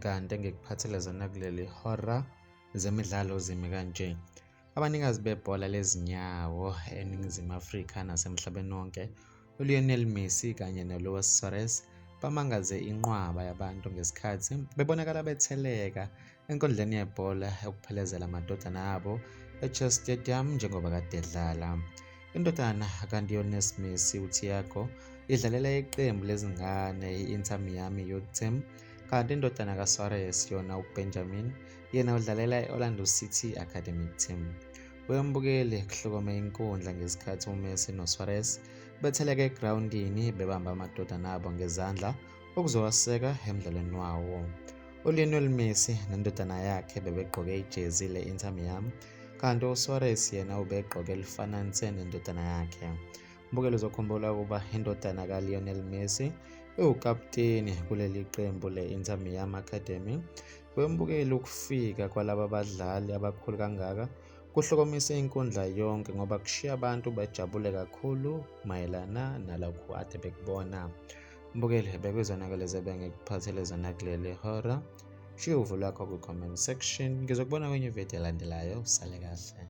Kanti engikuphathele zona kuleli hora zemidlalo zimi kanje. Abanikazi bebhola lezinyawo eNingizimu Afrika nasemhlabeni wonke, uLionel Messi kanye noLuis Suarez bamangaze inqwaba yabantu ngesikhathi bebonakala betheleka enkundleni yebhola ukuphelezela amadodana abo eChess Stadium njengoba kade edlala. Indodana kaLionel Messi uThiago idlalela iqembu lezingane i-Inter Miami Youth Team kanti indodana kaSuarez yona uBenjamin yena udlalela i-Orlando City Academic Team. Wembukeli kuhlokome inkundla ngesikhathi uMessi noSuarez betheleka egrawundini bebamba amadodana abo ngezandla ukuzowaseka emdlalweni wawo. ULionel Messi nendodana yakhe bebegqoke ijezi le-Inter Miami kanti uSuarez yena ubegqoke elifana nse nendodana yakhe. Mbukeli uzokhumbula ukuba indodana kaLionel Messi iwukaputeni kuleli qembu le-Inter Miami Academy. Wembukeli ukufika kwalaba badlali abakhulu kangaka kuhlokomise inkundla yonke ngoba kushiya abantu bejabule kakhulu mayelana nalokhu ade bekubona. Mbukeli bekuyizona-ke lezi ebengikuphathele zona kuleli hora. Shiya uvo lwakho kwi-comment section. Ngizokubona kwenye ividiyo elandelayo. Usale kahle.